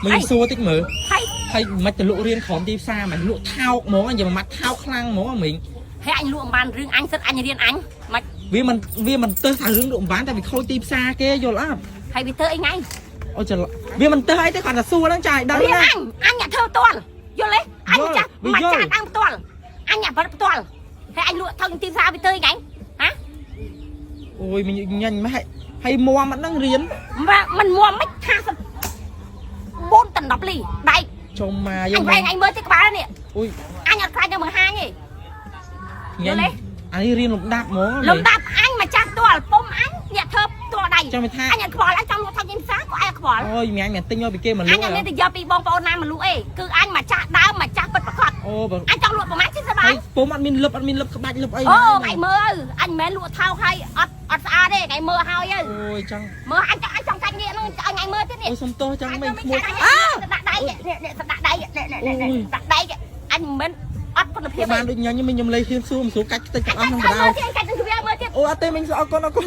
មើលសួរតិចមើល ហើយ ហើយមិនទៅលក់រៀនក្រោមទីផ្សារមិនលក់ថោកហ្មងនិយាយមួយម៉ាត់ថោកខ្លាំងហ្មងមីង ហើយអញលក់មិនបានរឿងអញសិតអញរៀនអញមិន វាមិនទៅថារឿងលក់មិនបានតែវាខូចទីផ្សារគេយល់អត់ ហើយវាធ្វើអីថ្ងៃ អូច្រឡំវាមិនទៅអីទេគ្រាន់តែសួរហ្នឹងចាឲ្យដឹងណា រៀនអញអញអ្នកធ្វើផ្ទាល់យល់ទេអញចាស់ វាយល់ មកចាស់ដើមផ្ទាល់អញអ្នកផលិតផ្ទាល់ហើយអញលក់ថោកទីផ្សារវាធ្វើអីថ្ងៃហ៎ អូយមីងញញម៉េចហើយមួមអត់ហ្នឹងរៀន មិនមួមិន54ដល់10លីដែក ចុំមក អ យើង ញវែងអញមើលទីក្បាលនេះ អូយ អញអត់ខ្លាចនឹងបង្ហាញទេ ញញអានេះរៀនលំដាប់ហ្មង លំដាប់អញមកចាស់ផ្ទាល់ពុំអញអ្នកធ្វើផ្ទាល់ដៃ ចាំមិនថា អញអត់ខ្វល់អញចង់លក់ថោកទីផ្សារក៏អញអត់ខ្វល់ អូយមីងញទិញយកពីគេមកលក់ អញអត់មានទៅយកពីបងប្អូនណាមកលក់ទេគឺអញមកចាស់ដើមមកចាស់ពិតប្រាកដ អូបើ អញចង់លក់ប្រហែលជិះសបា ហើយ យពុំអត់មានលឹបអត់មានលឹបក្បាច់លឹបអី អូថ្ងៃមើលអញមិនមែនលក់ថោកហើយអត់អត់ស្អាតទេថ្ងៃមើលហើយទៅ អូយចង់ មើលអញចង់អញចង់កាច់នេះហ្នឹងឲ្យថ្ងៃមើលទៀតនេះ អូយសុំទោសចង់មិនក្មួយ អើដាក់ដៃនេះនេះដាក់ដៃនេះនេះដាក់ដៃអញមិនមែនអត់គុណភាពទេ បានដូចញញមិញខ្ញុំលេងហ៊ានសួរមិនសួរកាច់ខ្ទេចទាំងអស់ក្នុងបដៅ មើលទៀតកាច់នឹងវាមើលទៀត អូអត់ទេមិញអរគុណអរគុណ